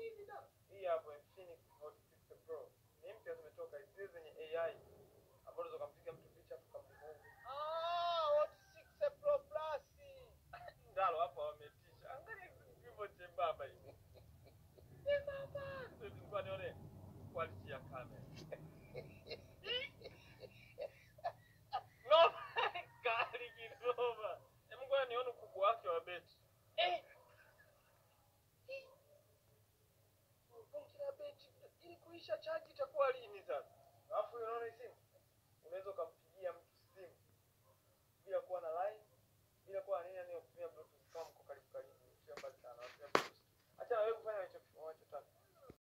gani hivi da? Hii hapo Infinix Hot 60 Pro. Ni mpya zimetoka hizi zenye AI ambazo unaweza kumpiga mtu picha afu ukamremove. Ah, Hot 6 Pro Plus. Ndalo hapa wametisha. Angalia kipimo chembamba hivi. Chembamba. Ndio nilikuwa nione quality ya kamera. No, kali kinoma. Hebu ngoja nione ukubwa wake wa beti. Eh. Bonge la beti ili kuisha chaji itakuwa